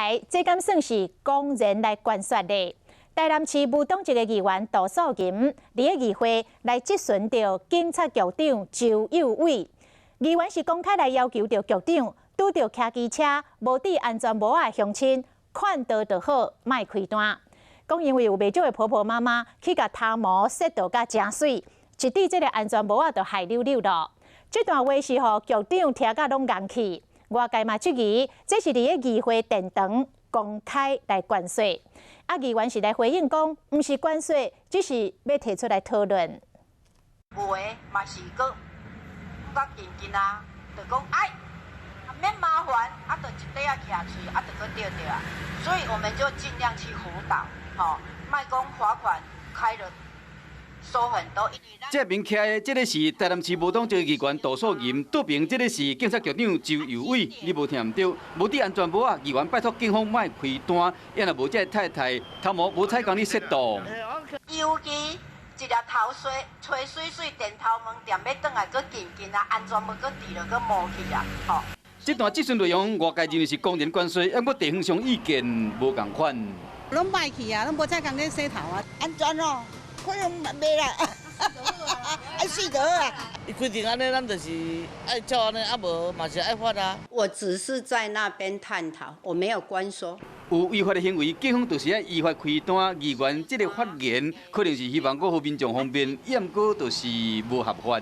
來，這敢算是公然來關說咧？台南市無黨籍的議員杜素琴，佇咧議會來質詢著警察局長周幼偉。議員是公開來要求著局長，拄著騎機車無戴安全帽的鄉親，勸導就好，莫開單。講因為有袂少的婆婆媽媽去共頭毛洗到甲誠媠，一戴這个安全帽仔就害溜溜囉。這段話是予局長聽甲攏戇去，外界嘛質疑，這是佇咧議會殿堂公開來關說。啊，議員是來回應講，毋是關說，只是欲提出來討論。有的嘛是閣較緊緊啊，就講哎，免麻煩，啊，就一塊仔徛喙，啊，就閣對對啊。所以我們就盡量去輔導，吼，莫講罰款開了收很多。這邊徛的這个是台南市無黨籍議員杜素琴，倒爿這个是警察局長周幼偉，你無聽毋著，無戴安全帽仔，議員拜託警方莫開單，抑若無這个太太頭毛無彩共你折到。尤其一粒頭吹吹媠媠，電頭毛踮欲轉來，閣緊緊啊，安全帽閣戴落閣毛去啊，吼。這段質詢內容，外界認為是公然關說，毋過地方上意見無仝款。攏歹去啊，攏無彩共咧洗頭啊，安全哦，可能袂啦，愛媠就好啊。伊規定按呢，咱就是愛照按呢，啊無嘛是愛罰啊。我只是在那邊探討，我沒有關說。有違法的行為，警方就是愛依法開單。議員這个發言，可能是希望閣予民眾方便，毋過就是無合法。